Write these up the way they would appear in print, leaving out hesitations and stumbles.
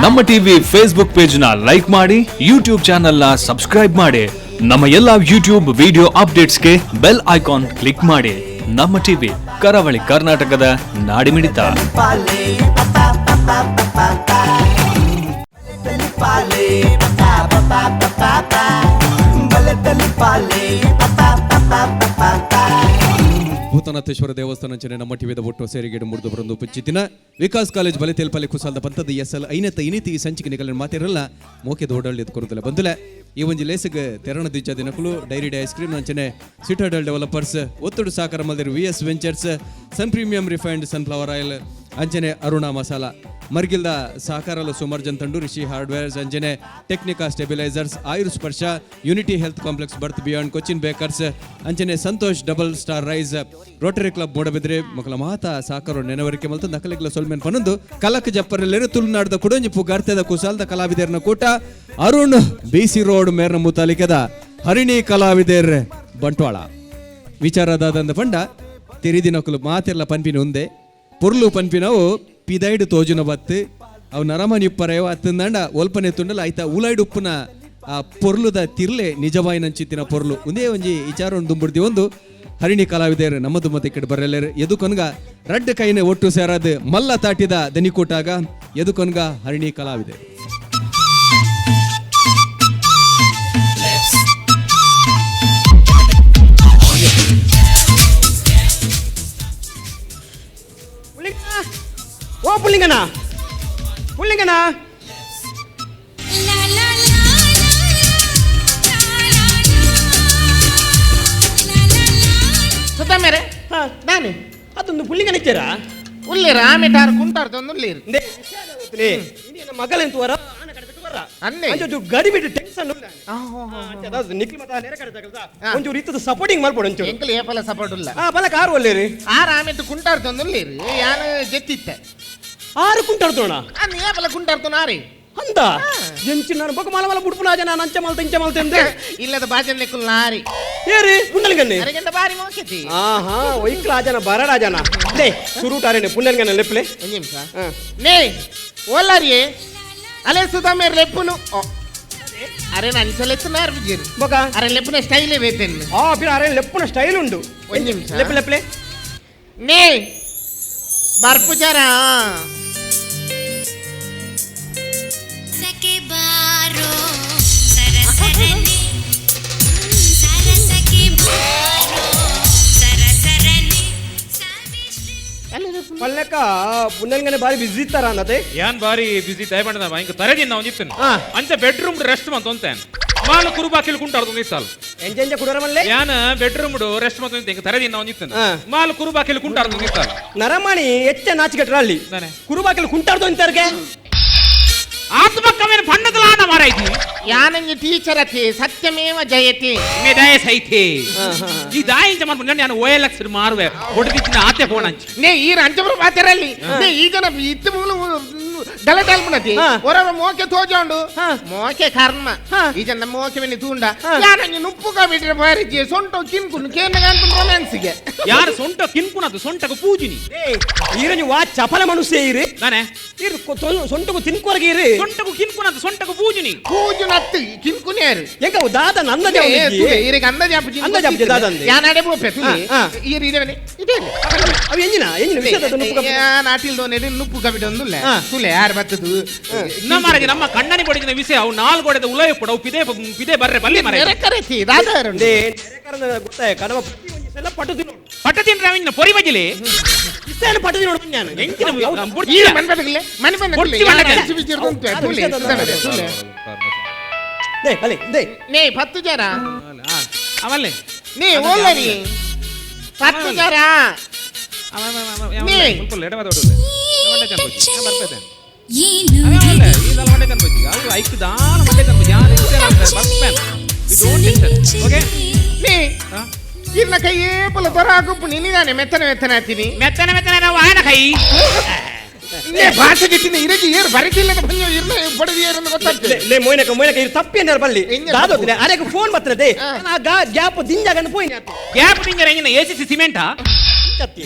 ನಮ್ಮ TV Facebook page ನ like ಮಾಡಿ, ಯೂಟ್ಯೂಬ್ ಚಾನೆಲ್ ನ ಸಬ್ಸ್ಕ್ರೈಬ್ ಮಾಡಿ. ನಮ್ಮ ಎಲ್ಲಾ ಯೂಟ್ಯೂಬ್ ವಿಡಿಯೋ ಅಪ್ಡೇಟ್ಸ್ಗೆ ಬೆಲ್ ಐಕಾನ್ ಕ್ಲಿಕ್ ಮಾಡಿ. ನಮ್ಮ ಟಿವಿ, ಕರಾವಳಿ ಕರ್ನಾಟಕದ ನಾಡಿಮಿಡಿತ. ಭೂತನಾಥೇಶ್ವರ ದೇವಸ್ಥಾನ ಅಂಚನೆ ನಮ್ಮ ಟಿವಿದ ಒಟ್ಟು ಸೇರಿಗೇಡು ಮುರಿದು ಬರಂದು ಪುಚ್ಚಿತಿನ ವಿಕಾಸ್ ಕಾಲೇಜ್ ಬಲಿತೇಲ್ಪಲ್ಲಿ ಕುಸಾಲ್ದ ಪಂತದ ಎಸ್ ಎಲ್ ಐನತ್ತ ಇನಿತಿ ಈ ಸಂಚಿಕೆ ನಿಗಲಿನ ಮಾತಿರಲ್ಲ ಮೋಕೆ ದೋಡಳ್ಳಿ ಕೊರುದಲ್ಲ ಬಂದುಲೆ. ಈ ಒಂಜಿ ಲೇಸಿಗೆ ತೆರಣ ದಿಜ್ಜ ದಿನಕುಲು ಡೈರಿ ಡೇ ಐಸ್ ಕ್ರೀಮ್ ಅಂಚನೆ ಸಿಟಾಡೆಲ್ ಡೆವಲಪರ್ಸ್ ಒತ್ತಡು ಸಾಕರ ಮಲ್ದಿರು V S ventures, Sun premium refined sunflower oil ಅಂಚನೆ ಅರುಣಾ ಮಸಾಲಾ ಮರ್ಗಿಲ್ದ ಸಹಕಾರಲು ಸುಮರ್ಜನ್ ತಂಡು ರಿಷಿ ಹಾರ್ಡ್ವೇರ್ಸ್ ಅಂಜನೆ Technica stabilisers Ayur Sparsha unity health complex birth beyond Cochin bakers ಅಂಚನೆ Santosh double star rice rotary club Moodbidri ಮಕ್ಕಳ ಮಾತಾ ಸಹಕಾರ ನೆನವರಿಕೆ ಮಲ್ತು ನಕಲಿಗ್ಲ ಸೊಲ್ಮೆನ್ ಪನೊಂದು ಕಲಕ್ ಜಪ್ಪರಲ್ಲೇರು ತುಳುನಾಡ್ದ ಕುಡೊಂಜಿ ಪುಗಾರ್ತೆದ ಕುಸಾಲ್ದ ಕಲಾವಿದರ್ನ ಕೂಟ ಅರುಣ್ ಬಿ ಸಿ ರೋಡ್ ಮೇರ್ನ ಮುತಾಲಿಕೆದ ಹರಿಣಿ ಕಲಾವಿದರ್ ಬಂಟ್ವಾಳ. ವಿಚಾರದಾದಂದ ಪಂಡ ತೆರಿದಿನಕುಲು ಮಾತೆಲ್ಲ ಪನ್ಪಿನ ಉಂದೆ ಪೊರ್ಲು ಪನ್ಪಿನವು ಪಿದೈಡ್ ತೋಜುನ ಬತ್ತು ಅವು ನರಮನಿ ಉಪ್ಪರೇವ ಅತ್ತಂದಂಡ ಒಲ್ಪನೆ ತುಂಡಲ ಆಯ್ತಾ ಉಲೈಡ್ ಉಪ್ಪುನ ಆ ಪೊರ್ಲುದ ತಿರ್ಲೆ ನಿಜವಾಯಿನಂಚಿತ್ತಿನ ಪೊರ್ಲು ಒಂದೇ ಒಂಜಿ ವಿಚಾರ ದುಂಬುಡ್ದಿ ಒಂದು ಹರಿಣಿ ಕಲಾವಿದೆಯರು ನಮ್ಮದು ಮತ್ತೆ ಇಕ್ಕಡೆ ಬರಲೇರು ಎದುಕೊನ್ಗ ರಡ್ಡ ಕೈನೆ ಒಟ್ಟು ಸೇರಾದ ಮಲ್ಲ ತಾಟಿದ ದನಿಕೂಟಾಗ ಎದುಕೊನ್ಗ ಹರಿಣಿ ಕಲಾವಿದೆ. ಪುಲ್ಲಿಂಗಣ್ಣ, ಓ ಪುಲ್ಲಿಂಗಣ್ಣ, ಪುಲ್ಲಿಂಗಣ್ಣ. ಸುತ್ತಮೇರೆ. ಹಾ. ನಾನೇ. ಅದೊಂದು ಪುಲ್ಲಿಂಗನ ಇಚ್ಚಾರ. ಉಳ್ಳೇರು ಆಮೆ ಟಾರು ಕುಂಟಾರ್ದು ಒಂದು ಉಳ್ಳೇರು. ಮಗಲೆಂತ ವರ ಆನ ಕಡೆ ಬಿಟ್ಟು ಬರ. ಅನ್ನೆ. ಅಂಚೆ ಗಡಿ ಬಿಟ್ಟು ಟೆನ್ಷನ್ ನಿಕ್ಲಿ ಮತ ನೇರ ಕಡೆ ತಗಲ್ದ. ಒಂಚೂರು ಇತ್ತದ ಸಪೋರ್ಟಿಂಗ್ ಮಾಡ್ಬೋದು ಒಂಚೂರು. ಎಂಕಲ್ ಏಪಲ ಸಪೋರ್ಟ್ ಉಲ್ಲ. ಹಾ ಬಲ ಕಾರು ಒಲ್ಲೇರಿ. ಆರ್ ಆಮೆಟ್ಟು ಕುಂಟಾರ್ದು ಒಂದು ಉಳ್ಳೇರು ಯಾನು ಜೆತ್ತಿತ್ತೆ. ಆರು ಕುಂಟಾಡ್ತೋಣ. ಅನ್ನ ಏಪಲ ಕುಂಟಾರ್ತು ಆರಿ. ಅಂದ ಎಂಚು ನಾನು ಬೊಕ್ಕ ಮಲ ಮಲ ಬುಡ್ಪುನ ಜನ ನಂಚೆ ಮಲ್ತ ಇಂಚೆ ಮಲ್ತ ಎಂದೆ. ಇಲ್ಲದ ಬಾಜನ್ ಲೆಕ್ಕುಲ್ ನಾರಿ. ಏರಿ ಪುಂಡಲಿಂಗನ್ನೇ. ಅರೆಗೆಂಡ ಬಾರಿ ಮೋಕೆತಿ. ಆಹಾ ಒಯ್ಕ್ಲ ಜನ ಬರಡ ಜನ ಲೇ ಸುರುಟಾರೇನೆ ಪುಂಡಲಿಂಗನ ಲೆಪ್ಲೆ. ಒಂದು ನಿಮಿಷ. ಹಾ. ನೇ ಓಲಾರಿಯೇ ಅಲೆ ಸುಧಾಮೇರ್ ಲೆಪ್ಪುನು ಓ. ಅರೆ ನಂಚಲೆತ್ತು ನಾರ್ ಬಿಜಿರು. ಬೊಕ ಅರೆ ಲೆಪ್ಪುನ ಸ್ಟೈಲೇ ಬೇತೇನು. ಆ ಪಿರ ಅರೆ ಲೆಪ್ಪುನ ಸ್ಟೈಲ್ ಉಂಡು. ಒಂದು ನಿಮಿಷ. ಲೆಪ್ ಲೆಪ್ಲೆ. ನೇ ಬರ್ಪುಜಾರ. ಸಕೆ ಬಾರೋ ಸರಸರನೆ, ಸರಸಕೆ ಬಾರೋ ಸರಸರನೆ ಸಾವಿಶ್ರೀ. ಪಲ್ಲೆಕ್ಕ ಪುಂಡಲಿಂಗನೆ ಬಾರಿ ಬಿಸಿ ಇತ್ತಾರ ಅನ್ನತೆ. ಯಾನ್ ಬಾರಿ ಬಿಸಿ ದಯಪಂಡದ ಇಂಕ ತರೆದಿನ ನಾವು ನಿಪ್ತೇನೆ. ಆ. ಅಂಚ ಬೆಡ್ರೂಮ್ ರೆಸ್ಟ್ ಮಂತ ಒಂತೇನ್ ಮಾಲು ಕುರುಬಾಕಿಲ್ ಕುಂಟಾರ್ದು ನಿತ್ತಾಲ್. ಎಂಜ ಎಂಜ ಕುಡರ ಮಲ್ಲೆ. ಯಾನ್ ಬೆಡ್ರೂಮ್ ರೆಸ್ಟ್ ಮಂತ ಇಂಕ ತರೆದಿನ ನಾವು ನಿಪ್ತೇನೆ. ಆ. ಮಾಲು ಕುರುಬಾಕಿಲ್ ಕುಂಟಾರ್ದು ನಿತ್ತಾಲ್. ನರಮಣಿ ಎಚ್ಚ ನಾಚಿಕೆಟ್ರ ಅಲ್ಲಿ. ನಾನೆ. ಕುರುಬಾಕಿಲ್ ಕುಂಟಾರ್ದು ಅಂತಾರ್ಗೆ. ಆತ್ಮಕ್ಕವೇನು ಪಂಡದಲಾನ ಮಾರಾಯ್ತಿ. ಯಾನಂಜಿ ಟೀಚರ್ ಅತಿ ಸತ್ಯಮೇವ ಜಯತಿ. ಮೇ ದಾಯ ಸೈಥೆ ಈ ದಾಯ ಇಂಚ ಮಾಡ್ಕೊಂಡು ನಾನು ಓ ಎಲ್ ಎಕ್ಸ್ ಮಾರುವೆ ಹೊಡೆದಿಚ್ಚಿನ ಆತೆ ಫೋನ್ ಅಂಚಿ. ನೇ ಈ ರಂಜಪುರ ಪಾತೆರಲ್ಲಿ ನೇ ಈ ಜನ ಇತ್ತು ಮೂಲು ಗಲಾಟೆ ಅಲ್ಪುನತಿ. ಹಾ. ಹೊರವ ಮೋಕೆ ತೋಜೋಂಡು. ಹಾ. ಮೋಕೆ ಕರ್ಮ. ಹಾ. ಈ ಜನ ಮೋಕೆ ಬೆನ್ನಿ ತೂಂಡ. ಹಾ. ಯಾನಂಜಿ ನುಪ್ಪು ಕಾಬಿಟ್ರೆ ಬಾರಿಜಿ ಸೊಂಟು ಕಿನ್ಕುನು ಕೇನ ರೊಮ್ಯಾನ್ಸಿಗೆ. ಯಾರು ಸೊಂಟ ಕಿನ್ಕುನದು ಸೊಂಟకు ಪೂಜಿನಿ. ಈರಂಜಿ ವಾ ಚಪಲ ಮನುಷ್ಯ ಈರಿ. ನಾನೇ. ಈರು ಸೊಂಟకు ತಿನ್ಕೊರಗೆ ಈರಿ. ಸೊಂಟకు ಕಿನ್ಕುನದು ಸೊಂಟకు ಪೂಜಿನಿ. ಪೂಜುನತ್ತು ಕಿನ್ಕುನೇರು. ಎಂಕ ಅವು ದಾದ ನನ್ನ ಈರಿಗೆ ಅಂದಾಜು ಆಪುಜಿ. ಅಂದಾಜು ಆಪುಜಿ, ದಾದ ಅಂದೆ. ಯಾನಾಡೆ ಬೋಪೆ ತುಲೆ. ಹಾ, ಹಾ. ಈರು ಇದೇವನೆ ಇದೇ. ಅವು ಎಂಜಿನ ಎಂಜಿನ ವಿಷಯದ ನುಪ್ಪು ಕಬ್ಬು. ನಾಟಿಲ್ ದೋನೆ ನುಪ್ಪು ಕಬಿಟ ಒಂದುಲ್ಲ. ಹಾ. ತುಲೆ ಯಾರು ಬತ್ತದು. ನಮ್ಮ ಮಾರಾಜ ನಮ್ಮ ಕಣ್ಣನಿ ಬಡಿದಿನ ವಿಷಯ ಅವು ನಾಲ್ಕು ಗೋಡೆದ ಉಲಯ ಪಡ ಅವು ಪಿದೆ ಪಿದೆ ಬರ್ರೆ ಬಲ್ಲಿ ಮಾರಾಯ. ಕರೆತಿ ದಾದ. ಲೇ, ನೆರೆಕರನ ಗೊತ್ತಾಯ ಕಡಮ ಪ್ರತಿ ಒಂಜಿ ಸಲ ಪಟ್ಟು ತಿನ್ನೋಡು. ಪಟ್ಟ ತಿಂದ್ರೆ ಅವಿನ ಪೊರಿ ಬಜಿಲಿ. ಇಷ್ಟೇನು ಪಟ್ಟು ತಿನ್ನೋಡು ನಾನು. ಎಂಚಿನ ಈ ಮನೆ ಬದಗಲೆ ಮನೆ ಬಂದ ಕೊಡ್ತಿ ಮನೆ. ಲೇ ಬಲೆ they. ನೇ ಪತ್ತು ಜರ. ಅವಲ್ಲೇ. ನೇ ಓಲರಿ ಪತ್ತು ಜರ. ನೇ. ಏನು ನೇ ಇರ್ನ ಕೈ ಏಪಲ ದೊರ ಗುಂಪು ನಿನ್ನಿದಾನೆ ಮೆತ್ತನೆ ಮೆತ್ತನೆ ಹತ್ತೀನಿ. ಮೆತ್ತನೆ ಮೆತ್ತನೆ ನಾವು ಆಯನ ಕೈ. ನೇ ಭಾಷೆ ಗಿಟ್ಟಿನ ಇರಗಿ ಏರು ಬರಿತಿಲ್ಲದ ಪಂಜ ಇರ್ನ ಬಡದಿ ಏರನ್ನು ಗೊತ್ತಾಗ್ತದೆ. ಲೇ, ಲೇ ಮೋಯ್ನಕ ಮೋಯ್ನಕ ಇರು ತಪ್ಪಿ ಏನಾರು ಬಲ್ಲಿ. ಎಂಜ ದಾದೋತಿನ ತಪ್ಪು? ಅರೆಗೆ ಫೋನ್ ಬರ್ತದೆ. ಹಾ. ಆ ಗ್ಯಾಪ್ ದಿಂಜಾಗಂಡು ಪೋಯಿನ ಆತು. ಗ್ಯಾಪ್ ತಿಂಜರ ಎಂಜಿನ ಎ ಸಿ ಸಿ ಸಿಮೆಂಟಾ.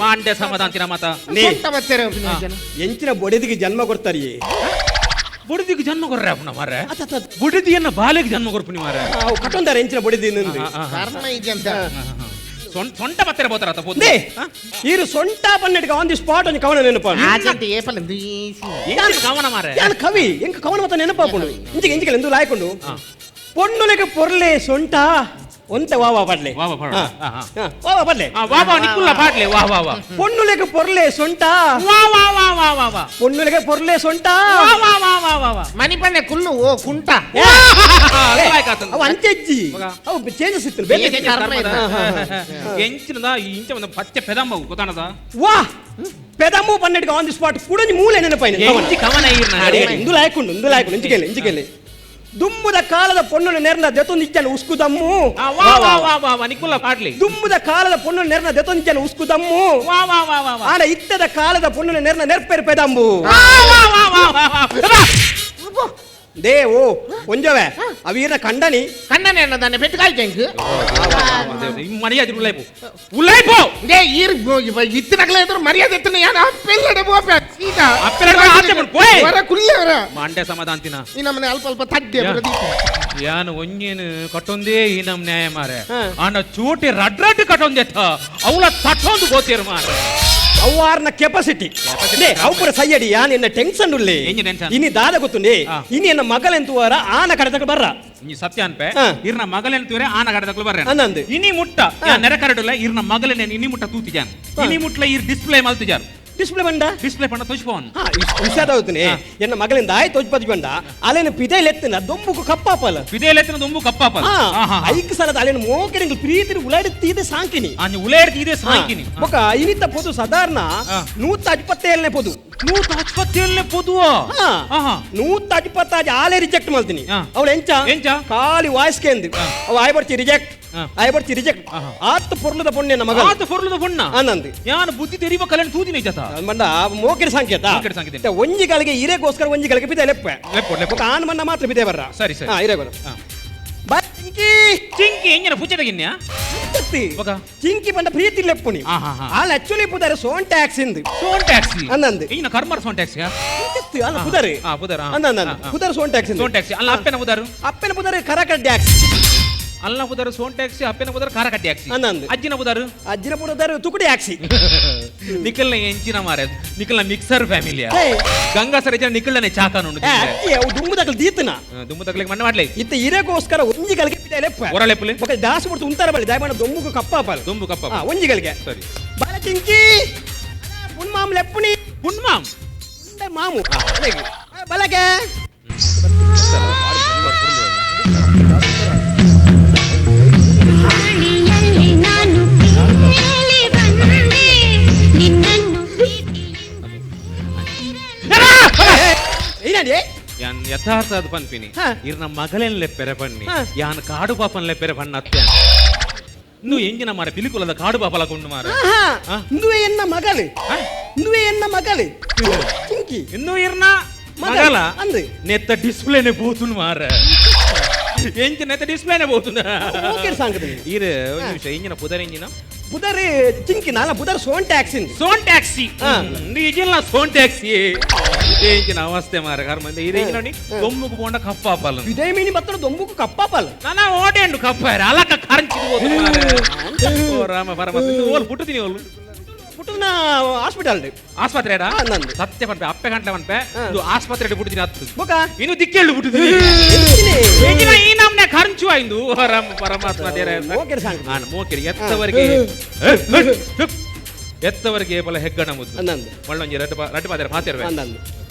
ಮಾಂಡೆ ಸಮಾಧಾನ ಮಾತ ಎಂಚಿನ ಬೊಡೆದಿಗೆ ಜನ್ಮ ಕೊಡ್ತಾರಿ ಬುಡದಿಗೆ ಜನ್ಮ ಕೊರ್ರೆ ಅಪ್ಪನ ಮಾರ್ರೆ ಬುಡದಿಯನ್ನ ಬಾಲೆಗೆ ಜನ್ಮ ಕೊರ್ಪುನಿ ಮಾರ್ರೆ ಕಟ್ಟೊಂದಾರೆ ಎಂಚಿನ ಬೊಡೆದಿ ಕರ್ಮ ಇಜಂತ ಸೊಂಟ ಪತ್ತೆರ ಬೋತಾರ ಅತ್ತ ಪೋತು ಈರು ಸೊಂಟ ಪನ್ನೆಟ್ಗೆ ಆನ್ the spot ಒಂಜಿ ಕವನ ನೆನಪಾಡು ಆಚಂತ ಏಪಲ ಕವನ ಮಾರ್ರೆ ಯಾನ್ ಕವಿ ಎಂಕ ಕವನ ಮತ್ತ ನೆನಪಾಪುಂಡು ಇಂಚಿಗೆ ಇಂಚಿಗೆ ಎಂದು ಲಾಯ್ಕೊಂಡು ಪೊಣ್ಣುಲೆಗೆ ಪೊರ್ಲೆ ಸೊಂಟ ಒಂತೆ ವಾವಾ ಪಡ್ಲೆ ವಾವಾ ಪಾಡ್ಲೆ. ವಾವಾ ಪಡ್ಲೆ ವಾ ವಾ ನಿಕ್ಕುಲ್ಲ ಪಾಡ್ಲೆ ವಾ ವಾ ವಾ ಪೊಣ್ಣುಲೆಗೆ ಪೊರ್ಲೆ ಸೊಂಟ ವಾ ವಾ ವಾ ವಾ ವಾ ವಾ ಪೊಣ್ಣುಲೆಗೆ ಪೊರ್ಲೆ ಸೊಂಟ ವಾ ವಾ ವಾ ವಾ ವಾ ವಾ ಮನಿಪಣ್ಣೆ ಕುಲ್ಲು ಓ ಕುಂಟ ಅವು ಅಂಚೆಜ್ಜಿ ಅವು ಚೇಂಜಸ್ ಇತ್ತು ಬೇರೆ ಕರ್ಮ ಇಲ್ಲ. ಎಂಚಿನದ ಇಂಚ ಒಂದು ಪಚ್ಚೆ ಪೆದಂಬವು ಗೊತ್ತಾಣದ ವಾ ಪೆದಮು ಪನ್ನೆಟ್ಗೆ ಆನ್ the spot ಕುಡಂಜಿ ಮೂಲೆ ನೆನಪಾಯಿನ ಎಂಚಿ ಕವನ ಈರ್ನ ಇಂದು ಲಾಯ್ಕೊಂಡು ಇಂದು ಲಾಯ್ಕೊಂಡು ಇಂಚಿಗೆಲೆ ಇಂಚಿಗೆಲೆ ದುಮ್ಮುದ ಕಾಲದ ಪೊಣ್ಣು ನೆರ್ನ ದೆತೊಂದಿಜ್ಜನ ಉಸ್ಕುದಮ್ಮು ವಾ ವಾ ವಾ ವಾ ವಾ ನಿಕ್ಕುಲ್ಲ ಪಾಡ್ಲಿ ದುಮ್ಮುದ ಕಾಲದ ಪೊಣ್ಣು ನೆರ್ನ ದೆತೊಂದಿಜ್ಜನ ಉಸ್ಕುದಮ್ಮು ವಾ ವಾ ವಾ ವಾ ವಾ ಆಡ ಇತ್ತದ ಕಾಲದ ಪೊಣ್ಣು ನೆರ್ನ ನೆರ್ಪೆರ್ ಪೆದಂಬು ವಾ ವಾ ವಾ ವಾ ವಾ ವಾ they ಓ ಒಂಜವೆ ಅವೀರ್ನ ಕಂಡನಿ ಕಣ್ಣನೆ ಅನ್ನದಾನೆ ಪೆಟ್ಟುಕಾಯಿ ಜಂಕ್ ಮರ್ಯಾದೆ ಉಳ್ಳಾಯ್ಪು ಉಳ್ಳಾಯ್ಪು they ಈರ್ ಇತ್ತಿನಗಲೇ ಎದುರು ಮರ್ಯಾದೆ ಎತ್ತಿನ ಯಾನ್ ಅಪ್ಪೆಲ್ಲಡೆ ಬೋಪೆ ಸೀದಾ ಅಪ್ಪೆಲ್ಲಡೆ ಆಚೆ ಬಿಡು, ಪೋಯ್. ಹೊರ ಕುಲ್ಲೆ ಹೊರ ಮಂಡೆ ಸಮಾಧಾಂತಿನ ಈ ನಮ್ಮನೆ ಅಲ್ಪ ಅಲ್ಪ ತಡ್ಡೆ ಯಾನು ಒಂಜೇನು ಕಟ್ಟೊಂದೇ ಈ ನಮ್ ನ್ಯಾಯ ಮಾರೆ ಆಂಡ ಚೋಟಿ ರಡ್ ರಡ್ ಕಟ್ಟೊಂದೆತ್ತ ಅವಳ ತಟ್ಟೊಂದು ಗೋತಿರು ಮಾರೆ ಅವ್ವಾರ್ನ ಕೆಪಾಸಿಟಿ ಅವು ಪೂರ ಸಯ್ಯಡಿ ಯಾನ್ ಎನ್ನ ಟೆನ್ಷನ್ ಉಲ್ಲೆ ಎಂಜಿ tension? ಇನಿ ದಾದ ಗೊತ್ತುಂಡೆ ಇನಿ ಎನ್ನ ಮಗಲೆಂತುವಾರ ಆನ ಕಡೆತಕ ಬರ್ರ ಈ ಸತ್ಯ ಅನ್ಪೆ ಹಾ. ಇರ್ನ ಮಗಲೆಂತುವರೆ ಆನ ಕಡೆತಕ್ಲು ಬರ್ರೆ ಅನ್ನಂದು. ಇನಿ ಮುಟ್ಟ ಯಾ ನೆರೆ ಕರಡುಲ್ಲ ಇರ್ನ ಮಗಲೆನೆ ಇನಿ ಮುಟ್ಟ ತೂತಿಜಾನ್ ಇನಿ ಮುಟ್ಲ ಇರ್ ಡಿಸ್ಪ್ಲೇ ಮಲ್ತಿಜಾರ್ ಡಿಸ್ಪ್ಲೇ ಬಂಡ ಡಿಸ್ಪ್ಲೇ ಪಂಡ ತೋಚ್ಪೋನ್ ಹಾ ಹುಷಾರಾಗುತ್ತನೆ ಎನ್ನ ಮಗಲಿಂದ ಆಯ್ತು ತೋಜ್ ಬಂಡ ಅಲೇನ ಪಿದೈಲೆತ್ತಿನ ದೊಂಬುಕು ಕಪ್ಪಾಪಲ ಪಿದೆಲೆತ್ತಿನ ದೊಂಬು ಕಪ್ಪಾಪಲ ಐಕ್ ಸಲದ ಅಲೇನ ಮೋಕೆರಿಂಗ್ ಪ್ರೀತಿ ಉಲಾಡಿ ಸಾಂಕಿನಿ ಉಲೇಡ್ತಿ ಇದೆ ಸಾಂಕಿನಿ ಬೊಕ ಇನಿತ ಪೊದು ಸಾಧಾರಣ 127ನೇ ಪೊದು 127ನೇ ಪೊದುವ 125 ಆಲೆ ರಿಜೆಕ್ಟ್ ಮಾಡ್ತೀನಿ ಅವಳು ಎಂಚ ಎಂಚ ಖಾಲಿ ವಾಯ್ಸ್ ಕೇಂದ್ ಅವ ಆಯ್ ಬರ್ತಿ ರಿಜೆಕ್ಟ್ ಆಯ್ ಬರ್ತಿ ರಿಜೆಕ್ಟ್ ಆತ್ ಪೊರ್ಲದ ಪೊಣ್ಣೆ ಮಗ ಆತ ಪೊರ್ಲದ ಪೊಣ್ಣ ಆನಂದ್ ಯಾನು ಬುದ್ಧಿ ತೆರಿವ ಕಲೆನ್ ತೂದಿನ ಜತ ಮಂಡ ಮೋಕೆರಿ ಸಂಕೇತ ಮೋಕೆರಿ ಸಂಕೇತ ಒಂಜಿ ಗಳಿಗೆ ಇರೆಗೋಸ್ಕರ ಒಂಜಿ ಗಳಿಗೆ ಪಿದೆ ಲೆಪ್ಪೆ ಲೆಪ್ಪು ಆನ್ ಮನ್ನ ಮಾತ್ರ ಪಿದೆ ಬರ್ರ ಸರಿ ಸರಿ ಹಾ ಇರೆಗೋರು ಬಾ ಚಿಂಕಿ ಚಿಂಕಿ ಎಂಜನ ಪುಚ್ಚದಗಿನ್ಯ ಚಿಂಕಿ ಬಂದ ಪ್ರೀತಿ ಲೆಪ್ಪುನಿ ಆಲ್ ಆಕ್ಚುಲಿ ಪುದಾರೆ ಸೋನ್ ಟ್ಯಾಕ್ಸ್ ಇಂದು ಸೋನ್ ಟ್ಯಾಕ್ಸಿ ಅನ್ನಂದು ಇನ್ನ ಕರ್ಮರ್ ಸೋನ್ ಟ್ಯಾಕ್ಸಿ ಅಲ್ಲ ಪುದಾರೆ ಪುದಾರ ಅನ್ನಂದು ಪುದಾರೆ ಸೋನ್ ಟ್ಯಾಕ್ಸಿ ಸೋನ್ ಟ್ಯಾಕ್ಸಿ ಅಲ್ಲ ಅಪ್ಪೆನ ಪುದಾರು ಅಪ್ಪೆನ ಪುದಾರೆ ಕರಕಡ್ ಟ್ಯಾಕ್ಸಿ ಅಲ್ಲ ಪುದಾರು ಸೋನ್ ಟ್ಯಾಕ್ಸಿ ಅಪ್ಪೆನ ಪುದಾರು ಕಾರಕಡ್ಡಿ ಟ್ಯಾಕ್ಸಿ ಅನ್ನಂದು ಅಜ್ಜಿನ ಪುದಾರು ಅಜ್ಜಿನ ಪುದಾರು ತುಕುಡಿ ಟ್ಯಾಕ್ಸಿ ನಿಖಲ್ನ ಎಂಚಿನ ಮಾರೆ ನಿಖಲ್ನ ಮಿಕ್ಸರ್ ಫ್ಯಾಮಿಲಿಯ ಗಂಗಾ ಸರ ಜನ ನಿಖಲ್ನೇ ಚಾಕ ನೋಡು ಅಜ್ಜಿ ಅವು ದುಮ್ಮು ತಗಲ್ ದೀತನ ದುಮ್ಮು ತಗಲಿಗೆ ಮಣ್ಣು ಮಾಡ್ಲಿ ಇತ್ತ ಇರೆಗೋಸ್ಕರ ಒಂಜಿ ಗಳಿಗೆ ಪಿದೆ ಲೆಪ್ಪ ಹೊರಲೆಪ್ಪುಲೆ ಬೊಕ ದಾಸ ಬಿಡ್ತು ಉಂತಾರ ಬಳಿ ದಯಮಾಡ ದೊಂಬುಕು ಕಪ್ಪಾಪಲ ದೊಂಬು ಕಪ್ಪ ಒಂಜಿ ಗಳಿಗೆ ಸರಿ ಬಾಲ ಚಿಂಕಿ ಪುಣ್ಮಾಮ್ ಲೆಪ್ಪುನಿ ಪುಣ್ಮಾಮ್ ಮಾಮು ಬಲಗೆ ನಾನು ಮೇಲೆ ಬಂದೆ ನಿನ್ನನ್ನು ಯಾನ್ ಯಥಾರ್ಥ ಅದು ಪನ್ಪಿನಿ ಇರ್ನ ಮಗಲೆನ್ ಲೆಪ್ಪೆರೆ ಪನ್ನಿ ಯಾನ್ ಕಾಡು ಪಾಪನ್ ಲೆಪ್ಪೆರೆ ಪಣ್ಣ ಅತ್ತೆ ಇನ್ನು ಎಂಜಿನ ಮಾರ ಪಿಲಿಕುಲದ ಕಾಡು ಪಾಪಲ ಕೊಂಡು ಮಾರ ಇಂದುವೆ ಎನ್ನ ಮಗಲು ಇಂದುವೆ ಎನ್ನ ಮಗಲು ಚಿಂಕಿ ಇನ್ನು ಇರ್ನ ಮಗಲ ಅಂದು ನೆತ್ತ ಡಿಸ್ಪ್ಲೇನೆ ಬೋತುನ್ ಮಾರ ಎಂಚಿನ ನೆತ್ತ ಡಿಸ್ಪ್ಲೇನೆ ಬೋತುನ್ ಓಕೆ ಸಾಂಗದ ಇರು ಒಂದು ನಿಮಿಷ ಎಂಜಿನ ಪುದರ್ ಎಂಜಿನ ಬುಧರ್ ಚಿಂಕಿ ನಾಲ ಬುಧರ್ ಸೋನ್ ಟ್ಯಾಕ್ಸಿ ಸೋನ್ ಟ್ಯಾಕ್ಸಿ ನಿಜಲ್ಲ ಸೋನ್ ಟ್ಯಾಕ್ಸಿ ಎಂಚಿನ ಅವಸ್ಥೆ ಮಾರ ಕರ್ಮ ಇದು ಎಂಜಿನ ನೋಡಿ ದೊಂಬುಕು ಪೋಂಡ ಕಪ್ಪಾಪಲ್ಲ ಇದೇ ಮೀನಿ ಬತ್ತಡ ದೊಂಬುಕು ಕಪ್ಪಾಪಲ್ಲ ನಾನ ಓಟೆಂಡು ಕಪ್ಪ ಅಲಕ ಕರಂಚಿದು ಓ ರಾಮ ಪರಮ ಓಲ್ ಪುಟ್ಟುತ್ತೀನಿ ಓಲು ಪುಟ್ಟುನ ಹಾಸ್ಪಿಟಲ್ ಆಸ್ಪತ್ರೆ ಸತ್ಯ ಪನ್ಪೆ ಅಪ್ಪೆ ಗಂಟೆ ಪನ್ಪೆ ಇದು ಆಸ್ಪತ್ರೆ ಪುಟ್ಟಿದ್ದೀನಿ ಹತ್ತು ಬೊಕ ಇನ್ನು ದಿಕ್ಕೆಳ್ಳು ಪುಟ್ಟಿದ್ದೀನಿ ಎಂಜಿನ ಈ ನಮ್ನೆ ಖರ್ಚು ಆಯ್ದು ರಾಮ ಪರಮಾತ್ಮ ದೇರ ಮೋಕೆರಿ ಸಾಂಗ್ ನಾನು ಮೋಕೆರಿ ಎತ್ತವರೆಗೆ ಎತ್ತವರೆಗೆ ಬಲ ಹೆಗ್ಗಣ ಮುದ್ದು ಒಳ್ಳೊಂಜಿ ರಡ್ಡು ರಡ್ಡು ಪಾತ್ರೆ ಪಾತಿರ್ವೆ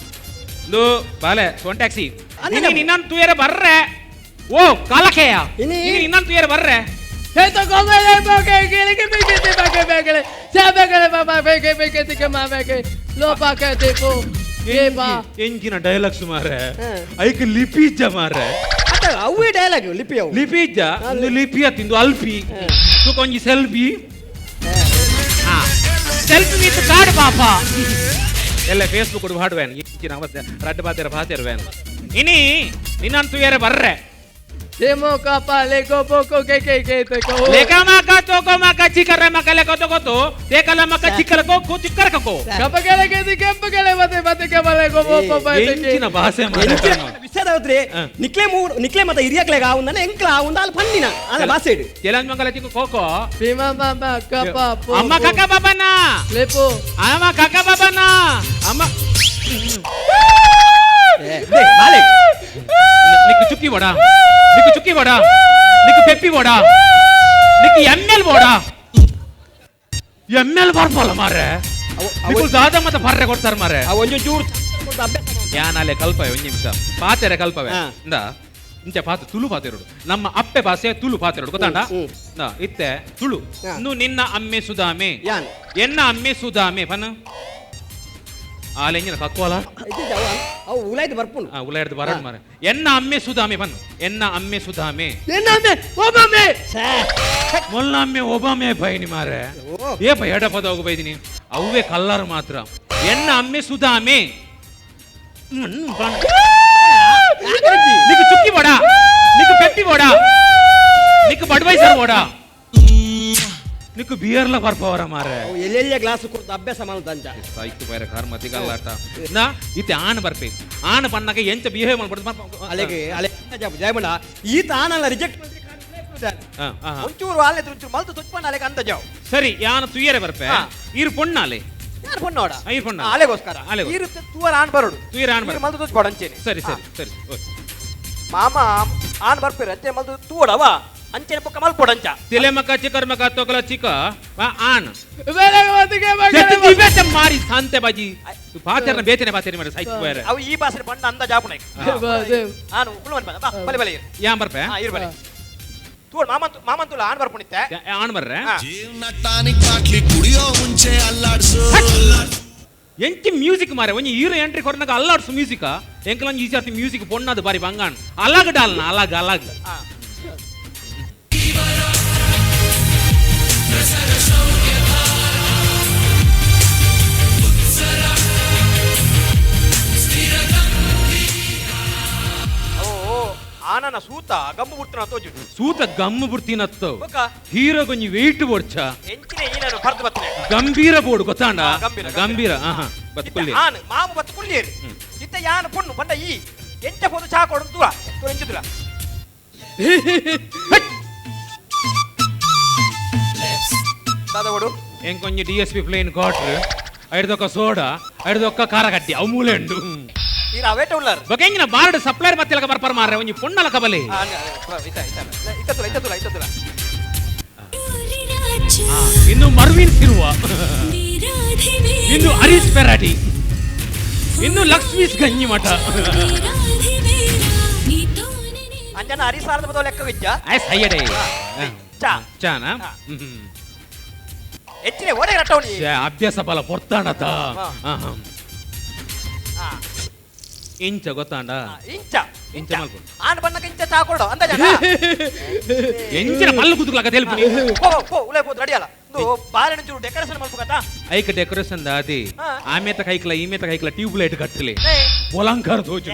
ಇಂದು ಬಾಲೆ ಸೋನ್ ಟ್ಯಾಕ್ಸಿ ನಿನ್ನನ್ನು ತುಯರೆ ಬರ್ರೆ ಓ ಕಾಲಕೆಯ ನಿನ್ನನ್ನು ತುಯರೆ ಬರ್ರೆ ಎಂಜಿನ ಡೈಲಾಗ್ಸ್ ಮಾರೆ ಐಕ್ ಲಿಪಿ ಇಜ್ಜ ಮಾರೆ ಅವೇ ಡೈಲಾಗ್ ಲಿಪಿ ಅವು ಲಿಪಿ ಇಜ್ಜ ಒಂದು ಲಿಪಿ ತಿಂದು ಅಲ್ಫಿ ತೂಕೊಂಜಿ ಸೆಲ್ಫಿ ಸೆಲ್ಫಿ ವಿತ್ ಕಾಡು ಪಾಪ ಎಲ್ಲ ಫೇಸ್ಬುಕ್ ಹಾಡುವೇನು ಎಂಜಿನ ಅವಸ್ಥೆ ರಡ್ಡು ಪಾತಿರ ಪಾತಿರುವೇನು ಇನಿ ನಿನ್ನನ್ನು ತುಯರೆ ಬರ್ರೆ Demo ka pa le ko po ko ke ke ke te ko. Leka maka toko maka chikara maka leko toko to tekala maka chikara ko ko chikara ko. ಕಪಕಲೆ K ಕೆಂಪಕಲೆ ಮತ್ತೆ ಮತ್ತೆ ಕಬಲೆ co ಪೋ ಪೋ ಪೈ ತೆ ಎಂಚಿನ ಭಾಷೆ ಮಾರ್ರೆ. ವಿಷಯದವತ್ರೆ ನಿಕ್ಲೆ ಮೂರು ನಿಕ್ಲೆ ಮತ್ತೆ ಹಿರಿಯಕ್ಲೆಗ ಆವುಂದನೆ ಎಂಕ್ಲ ಆವುಂದ ಅಲ್ಲಿ ಪನ್ನಿನ ಅಲ್ಲ ಭಾಷೆ ಇಡು. ಚೆಲಂಜ್ ಮಂಗಲ ಚಿಕ್ಕ ಕೋಕೋ. ಭೀಮಾ ಮಾಮ ಕಪ ಪೋ ಅಮ್ಮ ಕಕ್ಕ ಬಾಬನ. ಲೇಪೋ. ಅಮ್ಮ ಕಕ್ಕ ಬಾಬನ. ಅಮ್ಮ. ಬಾಲೆ. ನಿಕ್ಕು ಚುಕ್ಕಿ ಬೋಡ, ನಿಕ್ಕು ಚುಕ್ಕಿ ಬೋಡ, ನಿಕ್ಕು ಪೆಪ್ಪಿ ಬೋಡ, ನಿಕ್ಕು ಎಮ್ಎಲ್ ಬೋಡ. ಎಮ್ಎಲ್ ಬರ್ಪಲ್ಲ ಮಾರ್ರೆ. ನಿಕ್ಕು ದಾದ ಮತ್ತೆ ಬರ್ರೆ ಕೊಡ್ತಾರೆ ಮಾರ್ರೆ. ಅವು ಒಂಜೊಂದು ಚೂರು ಕೊಡ್ದು ಅಭ್ಯಾಸ ಮಾಡು. ಯಾನಾಲೆ ಕಲ್ಪವೆ ಒಂಜಿ ನಿಮಿಷ ಪಾತೆರೆ ಕಲ್ಪವೆ. ಇಂದ ಇಂಚ ಪಾತು ತುಳು ಪಾತೆರಡು, ನಮ್ಮ ಅಪ್ಪೆ ಭಾಷೆ ತುಳು ಪಾತೆರಡು ಗೊತ್ತಾಂಡ. ಇಂದ ಇತ್ತೆ ತುಳು. ಇನ್ನು ನಿನ್ನ ಅಮ್ಮೆ ಸುಧಾಮೆ, ಯಾನ್. ಎನ್ನ ಅಮ್ಮೆ ಸುಧಾಮೆ ಪನ ಆಲೆಂಜಿನ ಕಕ್ಕೋಲ. ಅವು ಉಲಾಯ್ದು ಬರ್ಪುಂಡು. ಉಲಾಯ್ದು ಬರಡು ಮಾರ್ರೆ. ಎನ್ನ ಅಮ್ಮೆ ಸುಧಾಮೆ ಪನ್, ಎನ್ನ ಅಮ್ಮೆ ಸುಧಾಮೆ, ಎನ್ನ ಅಮ್ಮೆ ಒಬಾಮೆ. ಮೊಲ್ಲ ಅಮ್ಮೆ ಒಬಾಮೆ ಬೈನಿ ಮಾರ್ರೆ. ಏ ಬೈ ಎಡ ಪದ ಹೋಗು ಬೈದಿನಿ ಅವೇ ಕಲ್ಲರ್ ಮಾತ್ರ. ಎನ್ನ ಅಮ್ಮೆ ಸುಧಾಮೆ. ನಿಕ್ಕು ಚುಕ್ಕಿ ಬೋಡ, ನಿಕ್ಕು ಪೆಪ್ಪಿ ಬೋಡ, ನಿಕ್ಕು ಬಡ್ವೈಸರ್ ಬೋಡ, ನಿಕ್ಕು ಬಿಯರ್ಲ ಬರ್ಪವರ ಮಾರ್ರೆ. ಅವು ಎಲ್ಲೆಲ್ಲ ಗ್ಲಾಸ್ ಕೊಡ್ದು ಅಭ್ಯಾಸ ಮಾಡುದು ಅಂಚ. ಸಾಯ್ತು ಬೈರ ಕಾರ್ಮತಿ ಗಲ್ಲಾಟ. ನಾ ಇತ್ತೆ ಆಣ್ ಬರ್ಪೆ, ಆಣ್ ಬಣ್ಣಗ ಎಂಚ ಬಿಹೇವ್ ಮಾಡ್ಬಾರ್ದು ಮಾರ್ಪ. ಅಲೆಗೆ ಅಲೆ ಜಯಮಣ ಈತ ಆನಲ್ಲ ರಿಜೆಕ್ಟ್ ಒಂಚೂರು ಆಲೆ ಒಂಚೂರು ಮಲ್ತು ತುಚ್ಪಣ್ಣ ಅಲೆಗೆ ಅಂತ ಜಾವ್. ಸರಿ ಯಾನ ತುಯ್ಯರೆ ಬರ್ಪೆ. ಈರು ಪೊಣ್ಣಾಲೆ. ಯಾರು ಪೊಣ್ಣೋಡ? ಈರು ಪೊಣ್ಣ. ಅಲೆಗೋಸ್ಕರ. ಅಲೆಗೋಸ್ಕರ. ಈರು ತೂವರ ಆಣ್ ಬರೋಡು. ತುಯ್ಯರ ಆಣ್ ಬರೋಡು. ಮಲ್ತು ತುಚ್ಕೊಡ ಅಂಚೇನೆ. ಸರಿ ಸರಿ ಸರಿ. ಓಕೆ. ಮಾಮ ಆಣ್ ಬರ್ಪೇರು ಅಂಚೆ ಮಲ್ತು ತೂವಡವ ಅಂಚೆನೆ ಪೊಕ್ಕ ಮಲ್ಪೊಡ ಅಂಚ. ತಿಲೆ ಮಕ ಚಿಕರ್ ಮಕ ತೋಕಲ ಚಿಕ ಆಣ್. ಮಾರಿ ಸಾಂತೆ ಬಾಜಿ ಪಾತೆರ್ನ ಬೇತನೆ ಪಾತೆರಿ ಮಾರೆ ಸಾಯ್ತು ಹೋಯರೆ. ಅವು ಈ ಭಾಷೆ ಬಣ್ಣ ಅಂದ ಜಾಪುಣ. ಆನು ಉಳ್ಳು ಬಾ ಬಲೆ ಬಲೆ ಇರು. ಯಾನ್ ಬರ್ಪೆ? ಇರು ಬಲೆ. ತೂವಡ್ ಮಾಮಂತು ಮಾಮಂತುಲ ಆಣ್ ಬರ್ಪುಣಿತ್ತೆ. ಆಣ್ ಬರ್ರೆ. ಜೀವನ ಟಾನಿಕ್ ಬಾಟ್ಲಿ ಕುಡಿಯೋ ಮುಂಚೆ ಅಲ್ಲಾಡ್ಸು. ಎಂಚಿ ಮ್ಯೂಸಿಕ್ ಮಾರೆ ಒಂಜಿ ಹೀರೋ ಎಂಟ್ರಿ ಕೊರ್ನಗ ಅಲ್ಲಾಡ್ಸು ಮ್ಯೂಸಿಕ್. ಎಂಕಲಂಜಿ ಈ ಜಾತಿ ಮ್ಯೂಸಿಕ್ ಪೊಣ್ಣದು ಬಾರಿ ಬಂಗಾಣ್ ಅಲಗ್ ಡಾಲ್ನ ಅಲಗ್ ಅಲಗ್. ಆನನ ಸೂತ ಗಮ್ಮು ಬುಡ್ತಿನ ತೋಜು. ಸೂತ ಗಮ್ಮು ಬುಡ್ತಿನತ್ತು. ಬೊಕ್ಕ? ಹೀರೋ ಗೊಂಜಿ ವೆಯ್ಟ್ ಬೋಡ್ಚ. ಎಂಚಿನ ಈನನು ಪರ್ದು ಬತ್ತನೆ. ಗಂಭೀರ ಬೋಡು ಗೊತ್ತಾಂಡ? ಗಂಭೀರ, ಗಂಭೀರ. ಆಹಾ, ಬತ್ಕುಲ್ಲಿ. ಆನ್ ಮಾಮು ಬತ್ಕುಲ್ಲಿಯೇರು. ಇತ್ತ ಯಾನ ಪೊಣ್ಣು ಬಂಡ ಈ ಎಂಚ ಪೋದು ಚಾ ಕೊಡು ದೂರ ದೂರ ಎಂಚ ದೂರ. ದಾದ ಕೊಡು. ಎಂಕೊಂಜಿ D S P plane quarter, ಐಡ್ದೊಕ್ಕ soda, ಐಡ್ದೊಕ್ಕ ಖಾರ ಕಟ್ಟಿ ಅವು ಮೂಲೆ ಉಂಡು. ಈರ ಅವೇಟ ಉಳ್ಳಾರು. ಬೊಕ ಎಂಜಿನ ಬಾರ್ಡ್ ಸಪ್ಲೈರ್ ಬತ್ತಿಲಕ ಬರ್ಪರ್ ಮಾರ್ರೆ ಒಂಜಿ ಪೊಣ್ಣಲ ಕಬಲೆ. ಇತ್ತ ಇತ್ತ ಇತ್ತ ತುಲ ಇತ್ತ ತುಲ ಇತ್ತ ತುಲ. ಇನ್ನು ಮರ್ವಿನ್ ಸಿರುವ, ಇನ್ನು ಹರೀಶ್ ಪೆರಾಟಿ, ಇನ್ನು ಲಕ್ಷ್ಮೀಸ್ ಗಂಜಿ ಮಠ. ಅಂಜನ ಹರಿಸಾರದ ಬದಲು ಲೆಕ್ಕ ವಿಜ್ಜ. ಆಯ್ ಸಯ್ಯಡೆ. ಚಾ. ಚಾನ? ಹೆಚ್ಚಿನ ಓಡೆ ರಟ್ಟವನಿ. ಅಭ್ಯಾಸ ಬಲ ಪೊರ್ತಾಣತ. ಇಂಚ ಗೊತ್ತಾಂಡ? ಇಂಚ ಇಂಚ ಮಲ್ಪು. ಆನ್ ಬಣ್ಣಕ್ಕೆ ಇಂಚ ಚಾ ಕೊಡು ಅಂದ ಜನ. ಎಂಚಿನ ಮಲ್ಲು ಕುದುಕ್ಲಕ ತೆಲ್ಪು ನೀ. ಪೋ ಪೋ ಉಲೇ ಪೋ ರೆಡಿ ಅಲ್ಲ. ಇಂದು ಬಾರೆನ ಚೂರು ಡೆಕೋರೇಷನ್ ಮಲ್ಪು ಕತ. ಐಕ ಡೆಕೋರೇಷನ್ ದಾದಿ. ಆಮೇತ ಕೈಕ್ಲ ಈಮೇತ ಕೈಕ್ಲ ಟ್ಯೂಬ್ ಲೈಟ್ ಕಟ್ಟಲಿ. ಪೊಲಂಕರ್ ದೋಚು.